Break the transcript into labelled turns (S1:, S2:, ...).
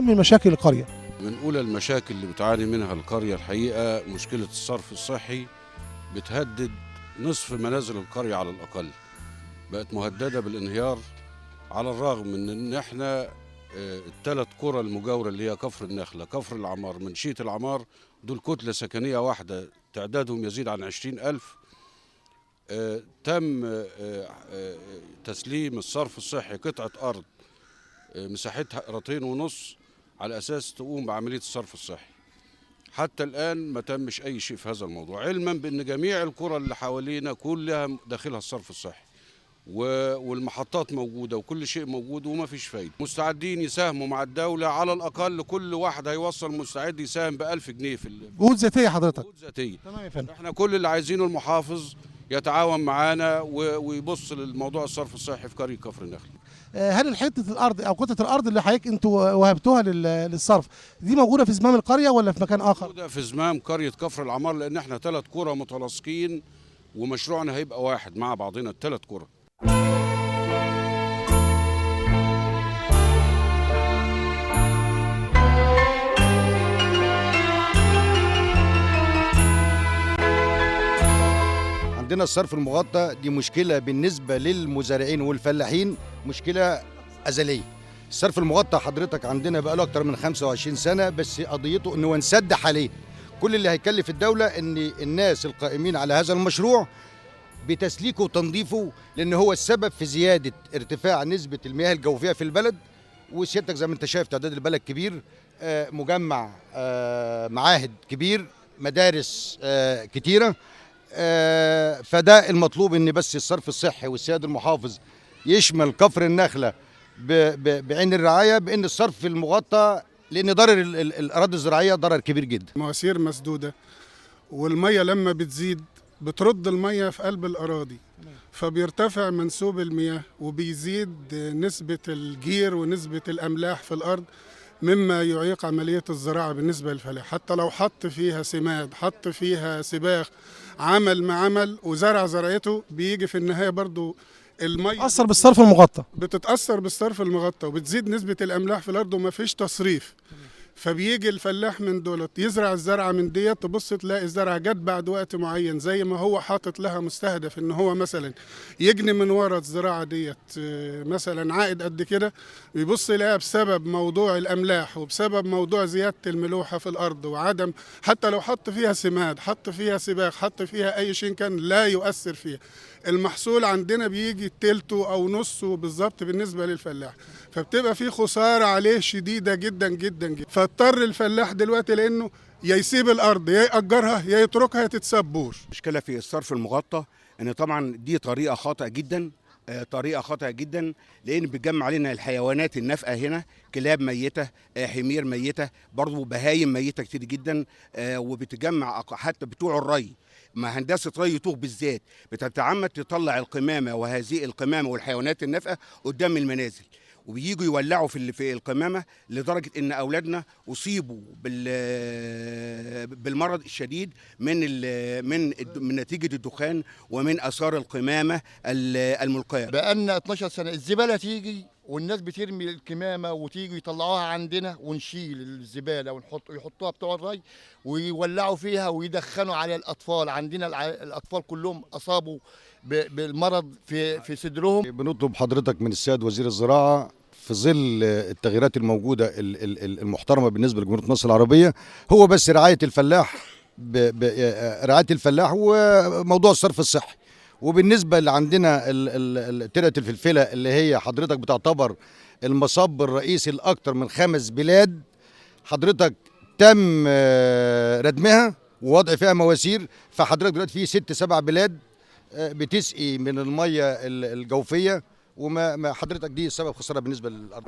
S1: اهم مشاكل القرية؟
S2: من أولى المشاكل اللي بتعاني منها القرية الحقيقة مشكلة الصرف الصحي، بتهدد نصف منازل القرية على الأقل، بقت مهددة بالانهيار، على الرغم من إن إحنا الثلاث قرى المجاورة اللي هي كفر النخلة، كفر العمار، منشية العمار، دول كتلة سكنية واحدة تعدادهم يزيد عن 20,000. تم تسليم الصرف الصحي قطعة أرض مساحتها 2.5 قيراط على أساس تقوم بعملية الصرف الصحي. حتى الآن ما تمش أي شيء في هذا الموضوع، علما بأن جميع القرى اللي حوالينا كلها داخلها الصرف الصحي والمحطات موجودة وكل شيء موجود وما فيش فايدة. مستعدين يساهموا مع الدولة، على الأقل كل واحد هيوصل مستعد يساهم ب1000 جنيه في
S1: جهود ذاتية حضرتك.
S2: جهود ذاتية.
S1: تمام يا فندم.
S2: احنا كل اللي عايزينه المحافظ يتعاون معانا ويبص للموضوع الصرف الصحي في قرية كفر النخل.
S1: هل حتة الارض او قطعه الارض اللي حضرتك انتوا وهبتوها للصرف دي موجودة في زمام القرية ولا في مكان اخر؟
S2: موجودة في زمام قرية كفر العمار، لان احنا 3 قرى متلاصقين ومشروعنا هيبقى واحد مع بعضنا ال3 قرى.
S3: عندنا الصرف المغطى دي مشكلة بالنسبة للمزارعين والفلاحين، مشكلة أزلية. الصرف المغطى حضرتك عندنا بقاله أكتر من 25 سنة، بس قضيته إنه انسد حاليا. كل اللي هيكلف الدولة إن الناس القائمين على هذا المشروع بتسليكه وتنظيفه، لأن هو السبب في زيادة ارتفاع نسبة المياه الجوفية في البلد. وسيادتك زي ما أنت شايف تعداد البلد كبير، مجمع معاهد كبير، مدارس كتيرة. فده المطلوب، ان بس الصرف الصحي والسيد المحافظ يشمل كفر النخلة بعين الرعاية بان الصرف المغطى، لان ضرر الاراضي الزراعية ضرر كبير جدا.
S4: مواسير مسدودة، والمية لما بتزيد بترد المية في قلب الاراضي، فبيرتفع منسوب المياه وبيزيد نسبه الجير ونسبه الاملاح في الارض، مما يعيق عملية الزراعة بالنسبة للفلاح. حتى لو حط فيها سماد، حط فيها سباخ، عمل ما عمل وزرع زرعته، بيجي في النهاية برضو المية
S1: بتتأثر بالصرف المغطى،
S4: بتتأثر بالصرف المغطى وبتزيد نسبة الأملاح في الأرض وما فيش تصريف. فبيجي الفلاح من دولت يزرع الزرعة من ديت، تبص تلاقي الزرعة جت بعد وقت معين زي ما هو حاطط لها مستهدف ان هو مثلا يجني من ورا الزراعة ديت مثلا عائد قد كده، بيبص يلاقيها بسبب موضوع الأملاح وبسبب موضوع زيادة الملوحة في الأرض وعدم، حتى لو حط فيها سماد، حط فيها سباخ، حط فيها أي شيء كان لا يؤثر فيها. المحصول عندنا بيجي تلته أو نصه بالظبط بالنسبة للفلاح، فبتبقى في خسارة عليه شديدة جدا جدا جدا. فاضطر الفلاح دلوقتي لأنه يا يسيب الأرض، يا يأجرها، يا يتركها تتسبوش.
S5: المشكلة في الصرف المغطى إن طبعا دي طريقة خاطئة جدا، طريقة خاطئة جدا، لأن بتجمع علينا الحيوانات النافقة هنا، كلاب ميتة، حمير ميتة، برضو بهايم ميتة كتير جدا، وبتجمع حتى بتوع الري، ما هندسة ري طوخ بالذات بتتعمد تطلع القمامة، وهذه القمامة والحيوانات النافقة قدام المنازل، وبييجوا يولعوا في القمامة، لدرجة إن أولادنا أصيبوا بالمرض الشديد من نتيجة الدخان ومن آثار القمامة الملقاة.
S6: بقالنا 12 سنة الزبالة تيجي والناس بترمي الكمامة وتيجي يطلعوها عندنا، ونشيل الزبالة ونحط يحطوها بتوع الري ويولعوا فيها ويدخنوا على الأطفال. عندنا الأطفال كلهم أصابوا بالمرض في صدرهم.
S3: بنطلب حضرتك من السيد وزير الزراعة في ظل التغييرات الموجودة المحترمة بالنسبة لجمهورية مصر العربية، هو بس رعاية الفلاح، رعاية الفلاح وموضوع الصرف الصحي. وبالنسبة اللي عندنا ترعة الفلفلة اللي هي حضرتك بتعتبر المصب الرئيسي لأكثر من 5 بلاد، حضرتك تم ردمها ووضع فيها مواسير، فحضرتك دلوقتي في 6-7 بلاد بتسقي من المية الجوفية، وما حضرتك دي سبب خسارة بالنسبة للأرض.